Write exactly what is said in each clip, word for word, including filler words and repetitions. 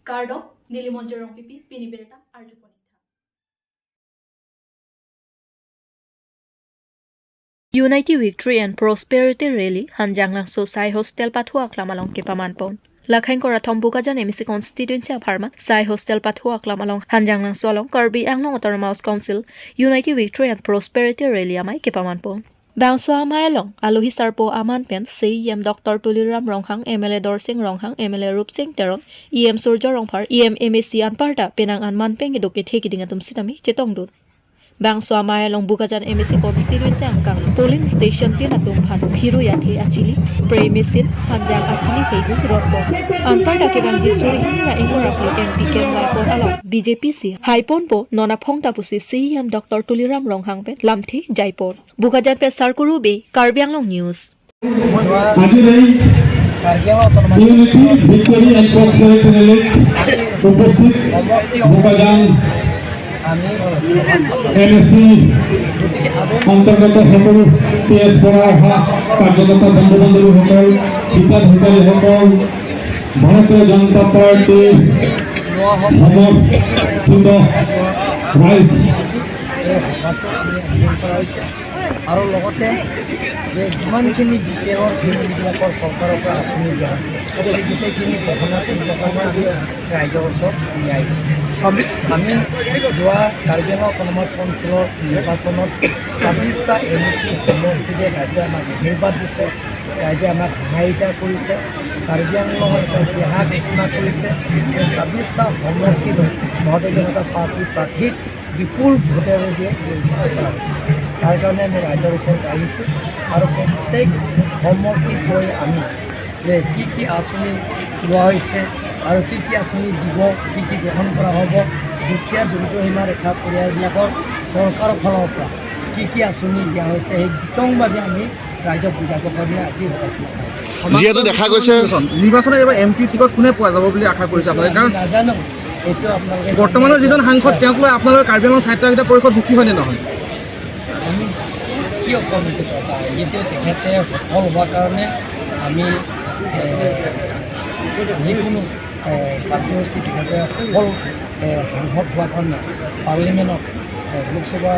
Kardom, neli Monjir Rongpipi, pini birta arjupon ik tha. Unity Victory and Prosperity Rally Hanjanglangso Sai Hostel Pathu Aklam along kepaman pon. Lakhang Korathom Bokajan M A C constituency apharman Sai Hostel Pathu Aklam along Hanjanglangso along Karbi Anglong Autonomous Council Unity Victory and Prosperity Rally amei kepaman pon. Bangso amei along alohi sarpo aman pen C E M Doctor Tuliram Ronghang, M L A Dorsing Ronghang, M L A Rupsing Teron, E M Surjya Rongphar, E M M A C anparta penang an man pen keduk kethe keding atum sitame chetongdun. Bangso amei along Bokajan M A C constituency angkang polling station tin atum aphan phirui athe achili, spray machine, hanjang achili heihui rotpon. Anparta kevang district hini ra ingkoi ra phli M P kemlai pon along B J P si hai ponpo, non aphong ta pusi C E M Doctor Tuliram Ronghang pen lamthe jaipon. Bokajan pen Sarkuru Bey, Karbi Anglong News. আজিৰ এই Karbi Anglong autonomous unity victory and prosperity ৰেলীত আজি উপস্থিত সমষ্টি বোকাজান আমি M A চি গতিকে আদৰণি অন্তৰ্গত সকলো পি এছ পৰা অহা কাৰ্যকৰ্তা বন্ধু বান্ধৱীসকল, হিতাধিকাৰীসকল, ভাৰতীয় জনতা পাৰ্টীৰ লোৱা হওক সমৰ্থিত ৰাইজ। এই সভাটো আমি আয়োজন কৰা হৈছে। আৰু লগতে যে যিমানখিনি বি পি এলৰ ফেমিলিবিলাকৰ চৰকাৰৰ পৰা আঁচনি দিয়া আছে, সেই গোটেইখিনি গহনা কৰিবৰ কাৰণে আমি ৰাইজৰ ওচৰত উলিয়াই আহিছোঁ। আমি যোৱা কাৰ্বি আংলং অট'নমাছ কাউন্সিলৰ নিৰ্বাচনত ছাব্বিছটা এম এ চি সমষ্টিতে ৰাইজে আমাক আশীৰ্বাদ দিছে, ৰাইজে আমাক সহায়িকা কৰিছে, কাৰ্বি আংলঙৰ এটা ইতিহাস ৰচনা কৰিছে। এই ছাব্বিছটা সমষ্টিত ভাৰতীয় জনতা পাৰ্টীৰ প্ৰাৰ্থীক বিপুল ভোটেৰে দিয়ে জয়যুক্ত কৰা হৈছে। তাৰ কাৰণে আমি ৰাইজৰ ওচৰত আহিছোঁ আৰু প্ৰত্যেক সমষ্টিত গৈ আমি যে কি কি আঁচনি লোৱা হৈছে আৰু কি কি আঁচনি দিব, কি কি গ্ৰহণ কৰা হ'ব, দুখীয়া দৰিদ্ৰ সীমাৰেখা পৰিয়ালবিলাকৰ চৰকাৰৰ ফালৰ পৰা কি কি আঁচনি দিয়া হৈছে, সেই বিতংভাৱে আমি ৰাইজক বুজাবৰ কাৰণে আজি সভাখন পাতিছোঁ। যিহেতু দেখা গৈছে নিৰ্বাচনত এইবাৰ এম পি টিকট কোনে পোৱা যাব বুলি আশা কৰিছে আপোনালোকে? কাৰণ নাজানো, এইটো আপোনালোকে বৰ্তমানৰ যিজন সাংসদ, তেওঁক লৈ আপোনালোকৰ কাৰ্বি আংলং স্বায়ত্তশাসিত পৰিষদ সুখী হয়নে নহয়? আমি কিয় ক'ম এইটো কথা? যিটো তেখেতে সফল হোৱাৰ কাৰণে আমি, এ, যিকোনো, এ, কাৰ্যসূচী তেখেতে সফল, এ, সাংসদ হোৱাৰ কাৰণে পাৰ্লিমেণ্টত, এ, লোকসভা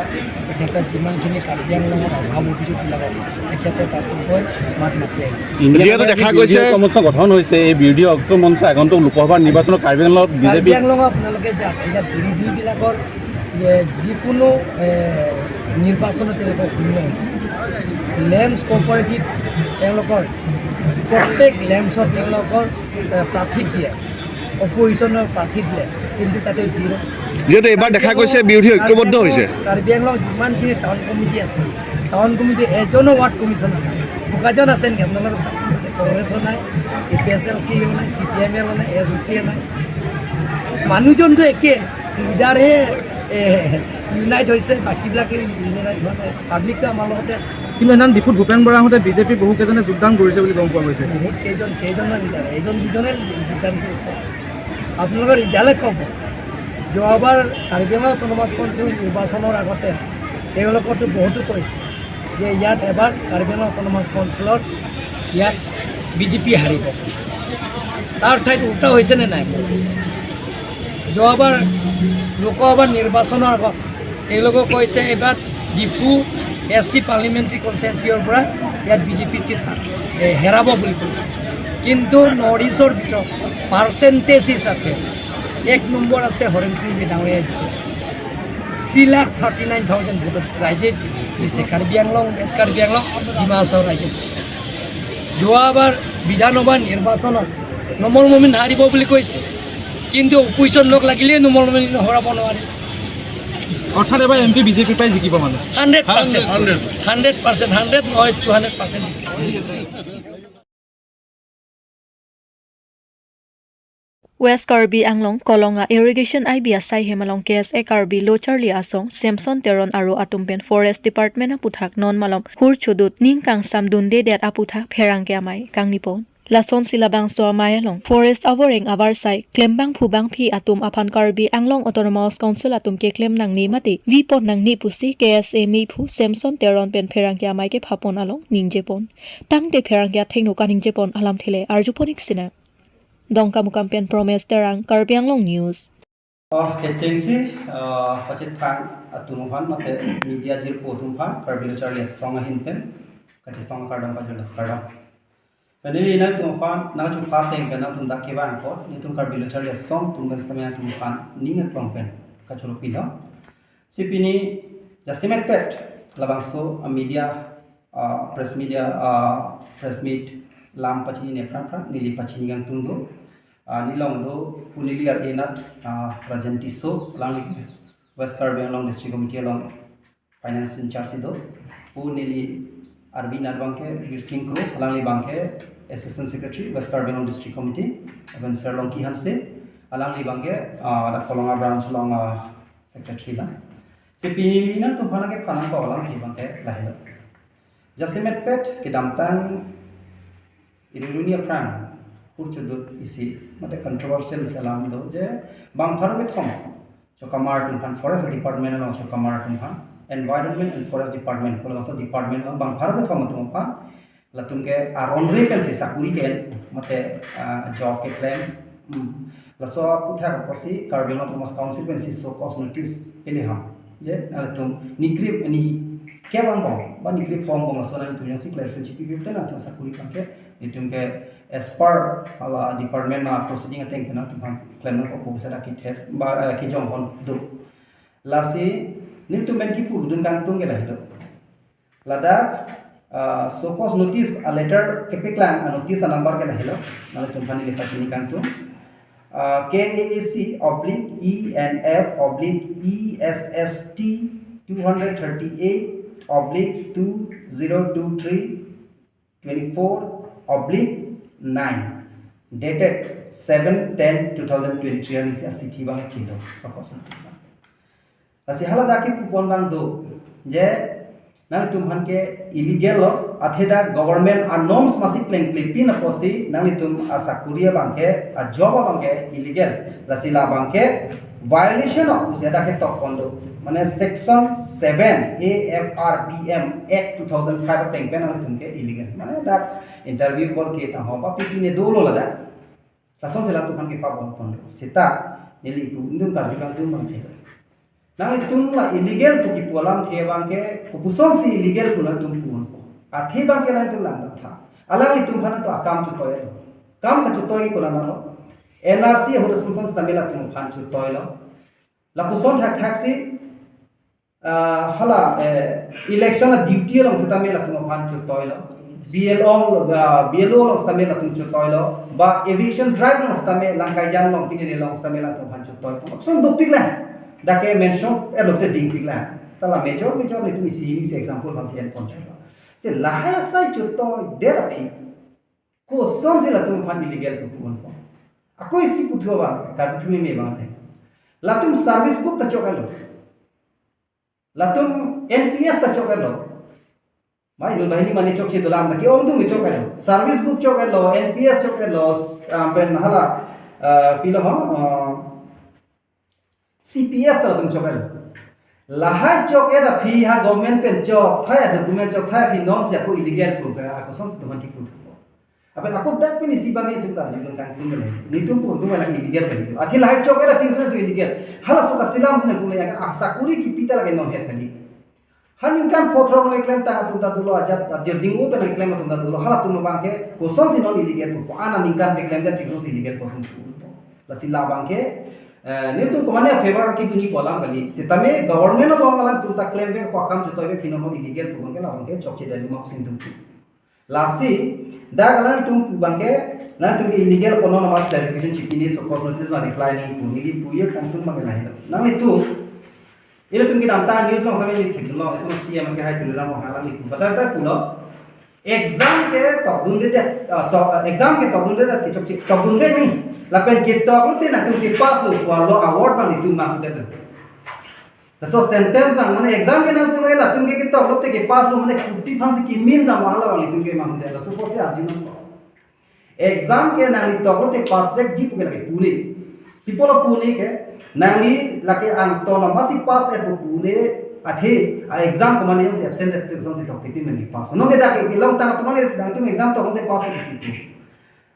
তেখেতে যিমানখিনি কাৰ্বি আংলঙৰ অভাৱ অভিযোগবিলাকক তেখেতে তাত গৈ মাত মাতি আহিছে। যিহেতু দেখা গৈছে বিৰোধী ঐক্য মঞ্চ গঠন হৈছে, এই বিৰোধী ঐক্য মঞ্চ আগন্তুক লোকসভা নিৰ্বাচনত কাৰ্বি আংলঙত বি জে পি কাৰ্বি আংলঙত আপোনালোকে যাওক, এতিয়া বিৰোধীবিলাকৰ যে যিকোনো, এ, নিৰ্বাচনত তেওঁলোকৰ শূন্য হৈছে। লেম্পছ কৰ্পৰেটিভ তেওঁলোকৰ প্ৰত্যেক লেম্পছত তেওঁলোকৰ, এ, প্ৰাৰ্থীক দিয়ে, অপজিশ্যনৰ প্ৰাৰ্থীক দিয়ে, কিন্তু তাতে জিৰ'। যিহেতু এইবাৰ দেখা গৈছে বিৰোধী ঐক্যবদ্ধ হৈছে। কাৰ্বি আংলং যিমানখিনি টাউন কমিটি আছে, টাউন কমিটি এজনো ৱাৰ্ড কমিশ্যনাৰ নাই। বোকাজান আছে নেকি আপোনালোকে চাওকচোন, তাতে কংগ্ৰেছো নাই, এ পি এইচ এল চি এও নাই, চি পি আই এম এলো নাই, এ জি চি এ নাই। মানুহজনটো একে, লিডাৰহে, এ, ইউনাইট হৈছে, বাকীবিলাকে ইউনাইট হোৱা নাই। পাব্লিকটো আমাৰ লগতে আছে। কিন্তু সেইদিনা ডিফুত ভূপেন বৰা আহোঁতে বি জে পি বহুকেইজনে যোগদান কৰিছে বুলি গম পোৱা গৈছে। বহুত কেইজন, কেইজনমান লিডাৰ, এজন দুজনে যোগদান কৰিছে। আপোনালোকৰ ৰিজাল্টে ক'ব। যোৱাবাৰ কাৰ্বি আংলং অট'নমাছ কাউন্সিল নিৰ্বাচনৰ আগতে তেওঁলোকৰতো বহুতো কৈছে যে ইয়াত এবাৰ কাৰ্বি আংলং অট'নমাছ কাউন্সিলত ইয়াত বি জে পি হাৰিব। তাৰ ঠাইত উল্টা হৈছে নে নাই? যোৱাবাৰ লোকসভা নিৰ্বাচনৰ আগত তেওঁলোকে কৈছে এইবাৰ ডিফু এছ টি পাৰ্লিমেণ্টাৰী কনষ্টিটুৱেঞ্চিৰ পৰা ইয়াত বি জে পি চিট, এ, হেৰাব বুলি কৈছে। কিন্তু নৰ্থ ইষ্টৰ ভিতৰত পাৰ্চেণ্টেজ হিচাপে এক নম্বৰ আছে হৰেণ সিং বি ডাঙৰীয়া জিকিছে। থ্ৰী লাখ থাৰ্টি নাইন থাউজেণ্ড ভোটত ৰাইজে দিছে, কাৰ্বি আংলং, ৱেষ্ট কাৰ্বি আংলং, ডিমা হাছাও ৰাইজে দিছে। যোৱাবাৰ বিধানসভা নিৰ্বাচনত নোমল মমিন হাৰিব বুলি কৈছে, কিন্তু অপজিশ্যন লগ লাগিলেই নোমল মমিন হৰাব নোৱাৰে। অৰ্থাৎ এবাৰ M P B J P পৰাই জিকিব মানে? Hundred percent. Hundred. Hundred percent, hundred নহয়, টু হাণ্ড্ৰেড পাৰ্চেণ্ট দিছে। West Karbi Anglong Kolonga Irrigation I B asai hem along K S A Karbi Lo Charli Asong Samson Teron aro atum pen Forest Department aputhak non malom hur chodut ning kangsam dundedet aputhak pherangke amei kangnipon. Lasonsi labangso amei along Forest avoreng avarsai klembangphu bangphi atum aphan Karbi Anglong Autonomous Council atum keklem nangne mate vipon nangne pusi K S A meiphu Samson Teron pen pherangke amei kephapon along ningjepon. Tangte pherangke athengno kaningjepon alamthe le arjupon ik sinang. Dongkamukam pen Promes Terang, Karbi Anglong News. Oh, kechengsi, uh, pachethang atum aphan, mate media jirpo atum aphan, Karbi Lo Charli Asong ahin pen kachesong akardom pajirlo, kardom. Pen neli nangtum aphan nangchupha ateng pen nangtum dak kevang apot, nelitum Karbi Lo Charli Asong atum pen sitame nangtum aphan ning arong pen kachoro pilo. Si pini jasemet pet labangso a media, uh, press media, uh, press meet lam pachinine aphrang phrang neli pachini kangtung do. Uh, neli along do pu neli ar-e anat, uh, Rajen Tisso, alangli West Karbi Anglong District Committee along finance in charge do. Pu neli arvi anat abangke Birsing Kro, alangli abangke Assistant Secretary, West Karbi Anglong District Committee, lapen Sir Longki Hanse, alangli abangke, ah, dak Kolonga branch along, ah, secretary la. Si pini neli nangtum aphan kephanang ko alam abangke lahelo. Jasemet pet kedamtang iri runi aphrang purchudut isi, mate controversial isi alam do je bang pharo kethom chokamar atum aphan, Forest Department along chokamar atum aphan, Environment and Forest Department, pu labangso department along bang pharo kethom atum aphan, latum ke aron re pensi sakuri ke-en, mate, ah, job keklem, hmm. Laso aphuthak apotsi Karbi Anglong Autonomous Council pensi show cause notice pele ham. Je, nangtum ni krip, ni kep angbong, ba ni krip angbong, laso nangtum jongsi clarification chipi pipte nangtum sakuri abangke, nelitum ke as per hala department ma proceeding ateng pen nangtum aphan klem nangkok pu seta kethe, ba, eh, kejong pon do. Lasi nelitum pen kipudun kangtung ke lahelo. Ladak, ah, show cause notice a letter kepeklang a notice a number ke lahelo. Nangtum aphan neli pachini kangtung. Ah, K A A C oblique E N F oblique E S S T two hundred thirty-eight oblique two zero two three twenty-four oblique nine, dated seven ten two thousand twenty-three, arni si a chithi abang kilo, show cause notice abang. Lasi hala dak kipu pon abang do, je nangtum aphan ke illegal lo, athe dak government a norms masi plengple pin apotsi nangtum asakuri abangke, a job abangke illegal. Lasi labangke violation of pusi dak ketok pon do. Mane section seven A F R B M Act two thousand five ateng pen nangtum ke illegal. Mane dak interview call ke tangho ba pipine dolo ladak. Lasonsi latum aphan kepabon pon do. Seta neli pu nelitum karju kangtung abang thek. Nangtum la illegal pu kipu alamthe abangke, kopusonsi illegal pu nangtum pu unpo. Athe abangke nangtum langdamtha. Alanglitum aphan to akam chotoi lo. Kam kachotoi ke konatlo. N R C ahut asonson sitame latum aphan chotoi lo. Lapuson thakthaksi, ah, hala, eh, election a duty along sitame latum aphan chotoi lo. B L O, ah, B L O along sitame latum chotoi lo. Ba eviction drive along sitame, Langkaijan along, pine along sitame latum aphan chotoi. Lapuson dopik lang. Dak ke mention, eh, lote dingpik lang. Seta la major, major nelitum isi, isi example abangsi en pon chotoi lo. Si lahai asai chotoidet aphi, kosonsi latum aphan illegal pu pu unpo. Ako isi puthu abang, karbi thu meme abang te. Latum service book ta choklo. Latum N P S ta choklo. Mai nun banghini mane chokche dolang, na ke-ongdung choklo. Service book choklo, N P S choklo, s-, ah, pen hala, ah, pilo ho, ah, C P F ta latum choklo. Lahai chok-et aphi ha government pen chokthai a document chokthai aphi nonsi ako illegal pu ke, ako kosonsi latum aphan kipu thupo. Lapen ako dak pini isi abang nelitum karjudun kangtung le. Nelitum pu nelitum la illegal kali. Athe lahai chok-et aphi kosonsi latum illegal. Halaso kasilam sina kule ya asakuri kipi ta lake non het kali. Ha ningkan pho throk nangklemtang atum ta dolo, ajat ajir ding-o pen nangklem atum ta dolo. Halatum abangke kosonsi non illegal pu. Ana ningkan keklemdet aphi kosonsi illegal pu atum pu. Lasi labangke, eh, nelitum komane favor kedunji pu alam kali. Sitame government along alangtum ta klemvek pu akam chotoivek aphi non illegal pu abangke labangke chokche dali mak singtum pu. Lasi, dak alangtum pu abangke, nangtum ke illegal pu non amat clarification chipine, show cause notice ma reply neli pu, neli pu ye kangtung abangke lahelo. Nanglitum, ilitum kedamtang news along sitame neli thekdunlo, itum C M ke hai Tuliram Ronghang alangli pu. Batai batai pulo, exam ke tokdundedet, ah, tok, exam ke tokdundedet ke chokche, tokdunre ni. Lapen ketok lote nangtum kepass lo pu alo award abang nelitum manghudet. Laso sentence abang, mane exam ke nangtum latum ke ketok lote kepass lo, mane kuti aphansi kemin dam hala abang nelitum ke manghudet, laso apotsi arjunang. Exam ke nangli tok lote passvekji pu ke lake pu ne. Pi pulo pu ne ke, nangli lake angton amatsi pass-et pu pu ne, athe a exam komane jongsi absent-et pu kosonsi tokte pi nangli pass. Non ke dak kelongtang atum mane nangtum exam tok lote pass pu si pu.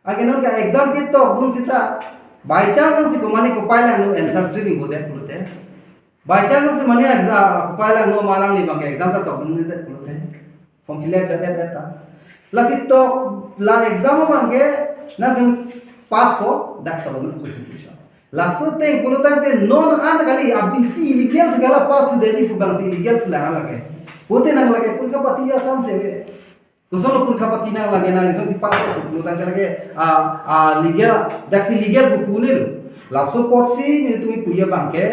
Anke non ke exam ketokdun seta, by chance si komane kopai langno answer script ingbodet pulote, by chance si mane exam kopai langno ma alangli abangke exam ketokdundet pulote, form fill up jadet ta. Lasi tok la exam abangke nangtum pass ko dak tokdun pusi pusi. Laso ateng pulotangte non an kali, abisi illegal thekala pass thudetji pu abangsi illegal thulang lake. Pute nang lake purkha pati akam si ave. Koson purkha pati nang lake, nang iso si pass ko pulotangte lake, ah, ah, legal, daksi legal pu pu ne lo. Laso apotsi nelitum kipu abangke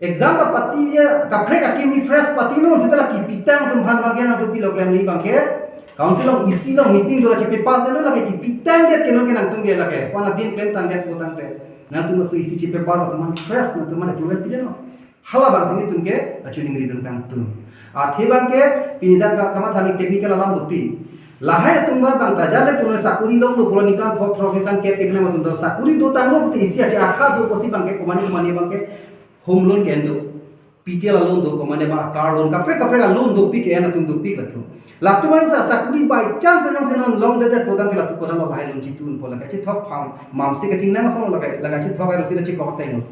exam kapati ya, kaprek akimi fresh pati non seta la kipitang atum aphan abangke nangtum pilo klemji abangke, council along isi along meeting dora chepass det non lake, kipitangdet ke non ke nangtum ke lake. Wana din klemtangdet pulotangte nangtum laso isi chepass atum aphan fresh nangtum aphan approval pidet non. Hala abangsi nelitum ke kachiningridun kangtung. Athe abangke pini dak ka-, kamatha ni technical alam dopik. Lahai atum abang ta jale puno sakuri longlo pulo ningkan phongo throk ningkan kep-ik atum ta sakuri dotanglo pute isi achi akha do pusi abangke komane komane abangke home loan ke-en do, P T L loan do, komane ba car loan, kaprek kaprek loan dopik ke-en atum dopik latum. Latum abangsi sakuri by chance abangsi non longdedet pulotangte latum kodam lahai loan chitun pu lake chithok phang mamsi kachingnang asong lake, lake chithok ai rosi la chikok teng.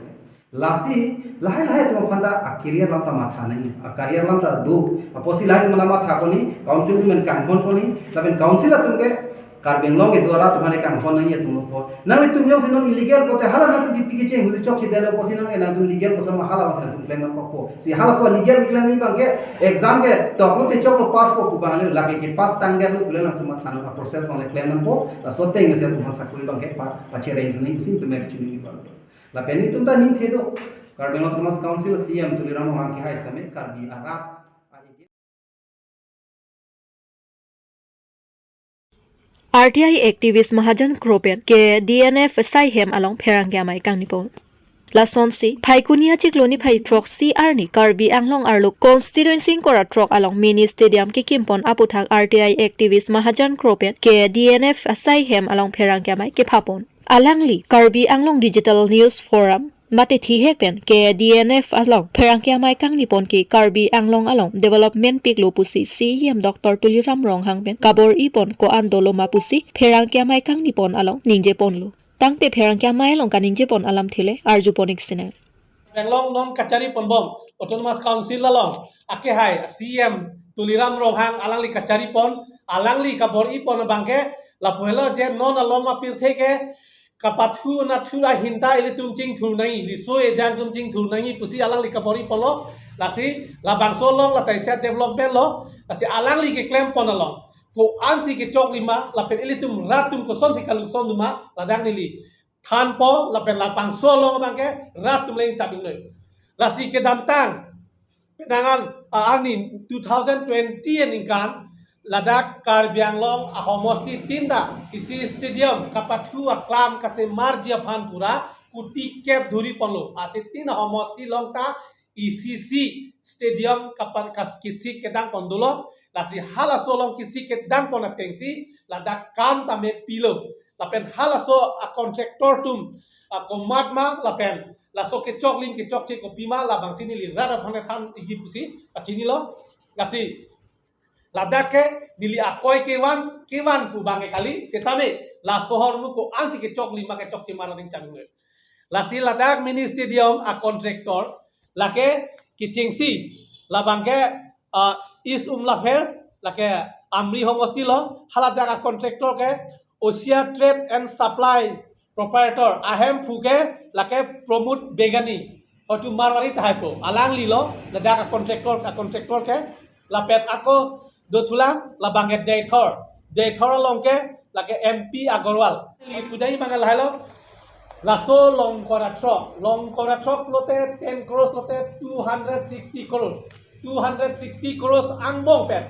Lasi lahai lahai atum aphan ta a-career alam ta matha nangji, a-career alam ta do. Apotsi lahai atum matha koni, council atum kanghon koni, lapen council atum ke Karbi Anglong kedo arat atum aphan kanghon nangji atum apot. Nanglitum jongsi non illegal pute hala nangtum kipi kecheng husi chokchedetlo pusi nang nangtum legal koson ma hala abangsi nangtum klem nangkokpo. Si halaso legal klemji abangke exam ketoklo te choklo pass ko pu abang le lake kepass tangdetlo pule nangtum matha nang a-process abang le klem nangpo. Laso ateng si atum aphan sakuri abangke pa, pachereng nangji pusi nelitum kachiningri abang. Lapen nelitum ta ningthe do, Karbi Anglong Autonomous Council C E M Tuliram Ronghang kehai sitame Karbi arat R T I activist Mahajan Kro pen ke D N F asai hem along pherangke amei kangnipon. Lasonsi, Phaikuni achiklo niphai throksi arni Karbi Anglong arlo constituency ingkoi ra throk along mini stadium kekimpon aputhak R T I activist Mahajan Kro pen ke D N F asai hem along pherangke amei kephapon. Alangli Karbi Anglong Digital News Forum mate thihek pen ke D N F along pherangke amei kangnipon ke Karbi Anglong along development piklo pusi C E M Doctor Tuliram Ronghang pen kabor-ipon ko-an dolo ma pusi pherangke amei kangnipon along ningjeponlo. Tangte pherangke amei along kaningjepon alamthe le arjupon-ik sinang. Anglong non kachariponbom Autonomous Council along akehai C E M Tuliram Ronghang alangli kacharipon, alangli kabor-ipon abangke lapu helo je non alom apirthe ke kapathu nathu ahin ta ilitum chingthur nangji, riso ejang atum chingthur nangji pusi alangli kabor-iponlo. Lasi labangso along la taisa development lo, lasi alangli keklempon along ko-ansi kechokji ma lapen ilitum rat atum kosonsi kaluksong dun ma ladak neli thanpo lapen labangso along abangke rat atum le ingchap ingnoi. Lasi kedamtang penang an, ah, arni two thousand twenty aningkan ladak Karbi Anglong ahomosti tin ta isi stadium kapathu aklam kasemarji aphan pura kuti kep dhuriponlo. Asi tin ahomosti along ta isi si stadium kapan kas kisik kedangpon dolo. Lasi halaso along kisik kedangpon atengsi ladak kam tame pilo. Lapen halaso a-contractor atum, a, komat ma lapen laso kechoklim kechokche kopima labangsi neli rat aphan than-ikji pusi kachinilo. Lasi ladak ke neli akoi kevan, kevan pu abangke kali, setame laso ahormu ko-ansi kechoklim ma kechokche ma aning chang. Lasi ladak mini stadium a-contractor lake kechengsi labangke, ah, East Umlapher lake Amri homosti lo, haladak a-contractor ke Asia Trade and Supply proprietor ahemphu ke lake Pramod Begani, hotu Marwari tahai po, alangli lo ladak a-contractor, a-contractor ke. Lapen ako dothulang labangke Deithor, Deithor along ke lake M P Agarwal. Neli pudai mangal hailo, laso Longkora throk, Longkora throk lote ten crores lote two hundred sixty crores, two hundred sixty crores angbong pen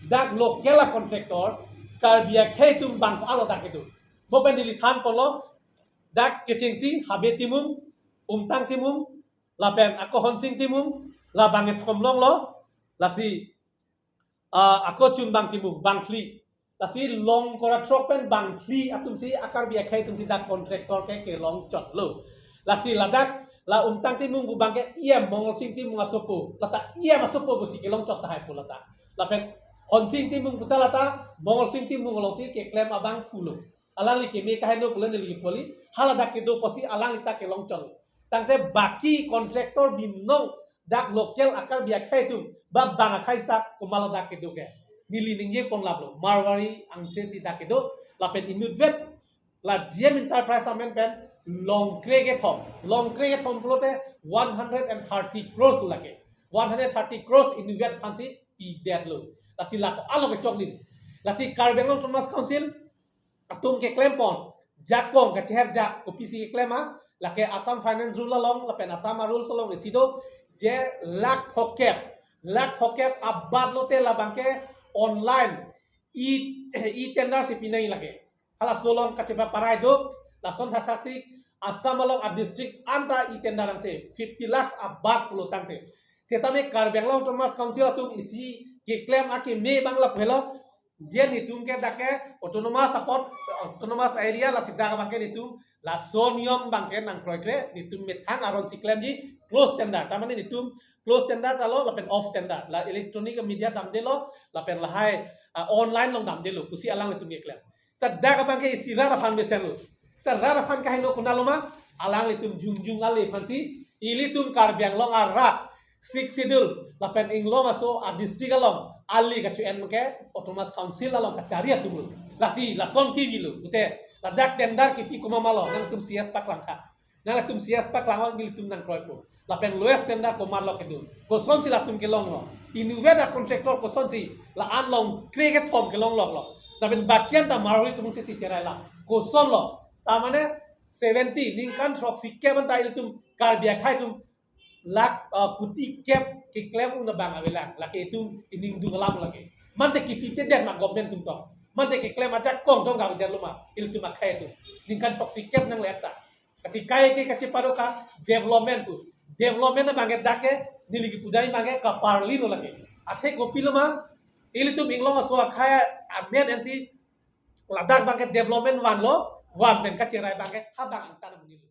dak local a-contractor Karbi akhei atum bang ko-an lo dak itu. Bo pen neli thanponlo, dak kechengsi Habe Timung, Umtang Timung, lapen ako Honsing Timung, labangke thomlong lo, lasi, ah, ako Chunbang Timung, bangphli. Lasi Longkora throk pen bangphli atumsi a-Karbi akhei atumsi dak contractor ke kelongchotlo. Lasi ladak la Umtang Timung pu abangke E M Mongolsing Timung asopo, lata E M asopo pusi kelongchot tahai po lata. Lapen Honsing Timung puta lata Mongolsing Timung alongsi keklem abangphu lo. Alangli keme kaheno pulo neli poli, hala dak kedo pusi alangli ta kelong cholo. Tangte baki contractor binong dak local a-Karbi akhei atum, ba bang akhei seta komatlo dak kedo ke. Neli ningje pon laplo, Marwari angse si dak kedo, lapen inutvet, la G M Enterprise amen pen, long kre kethom. Long kre kethom pulote one hundred and thirty crores tu lake. One hundred thirty crores inutvet aphansi pidetlo. Lasi lako alo kechok nin. Lasi Karbi Anglong Autonomous Council atum keklem pon, jakong kacheher jak, kopisi keklem ma, lake Assam Finance Rule along, lapen Assam a-rules along isi do, je lakh phokep, lakh phokep abat lote labang ke online, e, e-tender si pinai lake. Halaso along kachepaparai do, lason thathaksi, Assam along a-district anta e-tender angse, fifty lakhs abat pulo tangte. Setame Karbi Anglong Autonomous Council atum isi keklem akeme abang lapu helo, je netum ke dak ke autonomous apot, autonomous area lasi dak abang ke netum laso niyom abang ke nangkroikre, netum methang aron si klemji close tender. Tamane netum close tender ta lo lapen off tender. La electronic media damdelo, lapen lahai, ah, online along damdelo pusi alanglitum keklem. Seta dak abang ke isi rat aphan mesenlo. Seta rat aphan kaheno konatlo ma, alanglitum jongjong ale aphansi, ilitum Karbi Anglong arat, Sixth Schedule, lapen inglong aso a-district along, ale kacho-en ke Autonomous Council along kachari atum lo. Lasi, lason kevilo, pute, ladak tender kipi komat ma lo, nangtum C S paklang tha. Nangtum C S paklang, nelitum nangkroipo. Lapen lowest tender komatlo kedo. Kosonsi latum kelonglo. Inutvet a-contractor kosonsi la-an long kre kethom kelongloklo. Lapen baki anta Marwari atum si si cherai la. Kosonlo. Tamane seventy, ningkan throksi kep anta ilitum Karbi akhei atum lakh, ah, kuti kep keklem un abang avelang. Lake itum iningdung alam lake. Mante kipipedet ma government atum tong. Mante keklem ajakong tong gabedetlo ma. Ilitum akhei atum. Ningkan throksi kep nangle ta. Lasi kai ke kachepado ka development pu. Development abang ke dak ke neli kipudai abang ke kaparlino lake. Athe kopilo ma, ilitum inglong aso akhei amen ansi ladak abang ke development vanlo, van pen kacherai abang ke ha abang angtan amonit lo.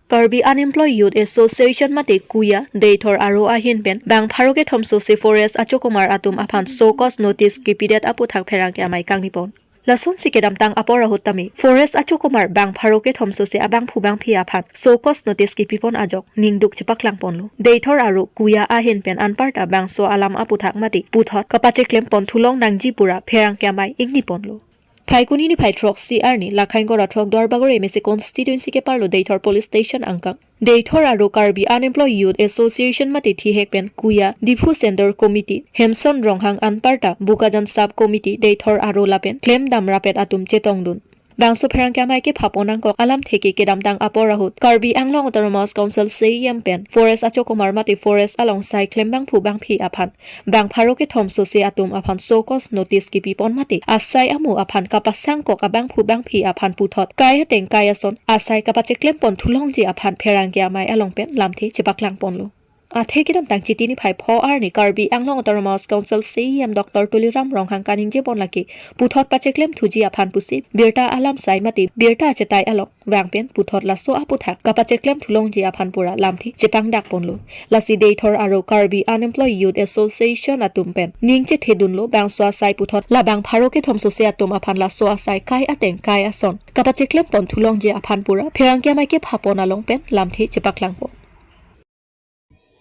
Karbi Unemployed Youth Association mate KUYA, Deithor aro ahin pen bang pharo kethom sose forest achokomar atum aphan show cause notice kipidet aputhak pherangke amei kangni pon. Lasonsi kedamtang apor ahut tame forest achokomar bang pharo kethom sose abangphu bangphi aphan show cause notice kipipon ajok ningduk chepaklang ponlo. Deithor aro KUYA ahin pen anparta bangso alam aputhak mate puthot kapacheklem pon thulong nangji pura pherangke amei ingni ponlo. Phaikuni niphai throksi arni, Lakhaingkora throk Duarbagori M A C constituency keparlo Deithor Police Station angkang, Deithor aro Karbi Unemployed Youth Association mate thihek pen KUYA, Diphu Centre Committee, Hemson Ronghang anparta Bokajan Sub Committee, Deithor aro lapen klemdam rapet atum chetongdun. Bangso pherangke amei kepha pon nangkok alamthe ke kedamtang apor ahut Karbi Anglong Autonomous Council C E M pen forest achokomar mate forest along sai klem bangphu bangphi aphan bang pharo kethom sose atum aphan show cause notice kipipon mate asai amu aphan kapasangkok abangphu bangphi aphan puthot kai ateng kai ason asai kapacheklem pon thulongji aphan pherangke amei along pen lamthe chepaklang ponlo. Athe kedamtang Chiti niphai pho arni Karbi Anglong Autonomous Council C E M Doctor Tuliram Ronghang kaningje pon lake puthot pacheklem thuji aphan pusi birta alam sai mate birta chetai along vang pen puthot laso aputhak kapacheklem thulongji aphan pura lamthe chepangdak ponlo. Lasi Deithor aro Karbi Unemployed Youth Association atum pen ning chethedunlo bangso asai puthot labang pharo kethom sose atum aphan laso asai kai ateng kai ason kapacheklem pon thulongji aphan pura pherangke amei kepha pon along pen lamthe chepaklang pon.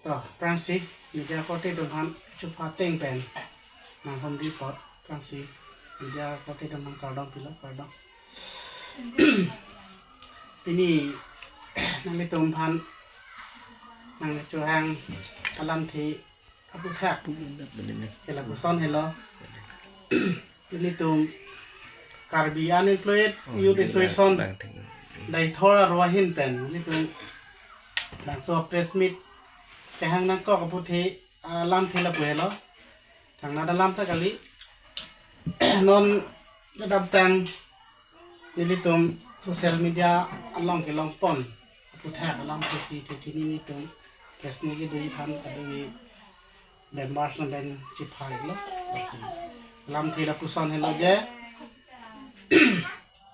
To, prangsi, media korte atum aphan chupha ateng pen nanghumri apot, prangsi, media korte atum aphan kardom pilo, kardom. Pini nanglitum aphan nangchohang alamthe aputhak ke lapuson helo. Nelitum Karbi Unemployed Youth Association Deithor aro ahin pen nelitum bangso press meet kehang nangkok aphuthak alamthe lapu helo. Thangnat alam ta kali. Non kedamtang nelitum social media along kelong pon aputhak alamthe si thekini nelitum press meet kedo aphan kadokave members atum pen chiphailo. Lasi alamthe lapuson helo je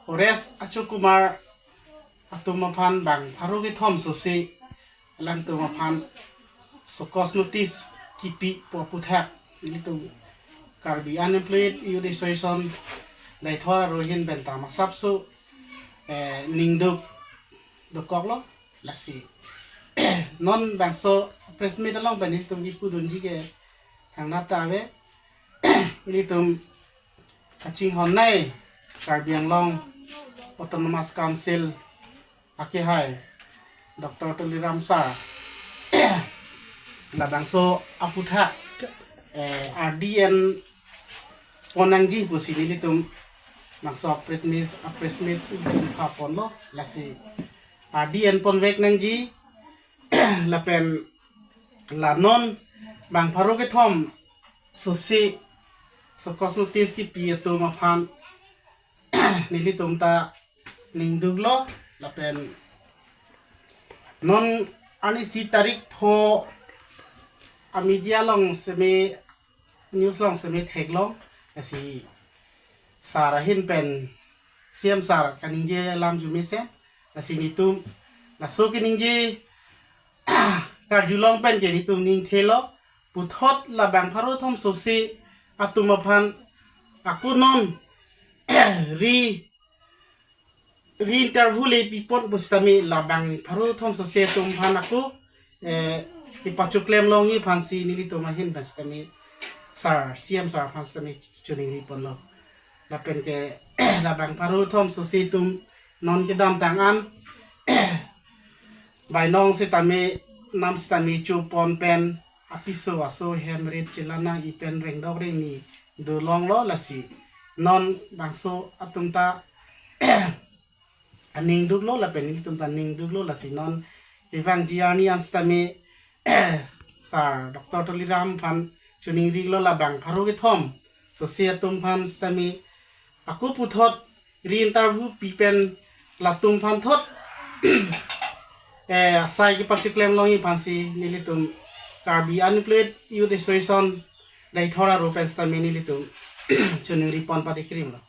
forest achokomar atum aphan bang pharo kethom sose alangtum aphan show cause notice kipipo aputhak nelitum Karbi Unemployed Youth Association Deithor ahin pen ta masapso, eh, ningduk dokoklo, lasi non bangso press meet along pen itum kipudunji ke thangnat ta ave. Ilitum kachinghon nei Karbi Anglong Autonomous Council akehai Doctor Tuliram sir labangso aputhak, eh, ardi enpon nangji pusi nelitum bangso press meet, press meet ilitum phaponlo, lasi ardi enponvek nangji. Lapen la non bang pharo kethom sose show cause notice kipi atum aphan nelitum ta ningduklo, lapen non arnisi tarik pho a media along seme, news along seme theklong, lasi sir ahin pen, C M sir kaningje alam arjumesen, lasi nelitum laso keningje karjulong pen ke nelitum ningthelo, puthot labang pharo thom sose atum aphan ako non re, re-interview le pipon pusitame labang pharo thom sose atum aphan ako, eh, ipachoklem longji aphansi nelitum ahin pen sitame sir, C M sir aphan sitame choningriponlo. Lapen ke labang pharo thom sose atum non kedamtang an bainong sitame, nam sitame chopon pen apiso aso hem rit chelang nangji pen rengdok rengni dolonglo, lasi non bangso atum ta aningduklo lapen nelitum ta ningduklo, lasi non kevangji arni an sitame sir Doctor Tuliram aphan choningrilo, labang pharo kethom sose atum aphan sitame ako puthot re-interview pi pen latum aphan thot, eh, asai kepachoklem longji aphansi nelitum Karbi Unemployed Youth Association Deithor ahin pen sitame nelitum choningripon padikrimlo.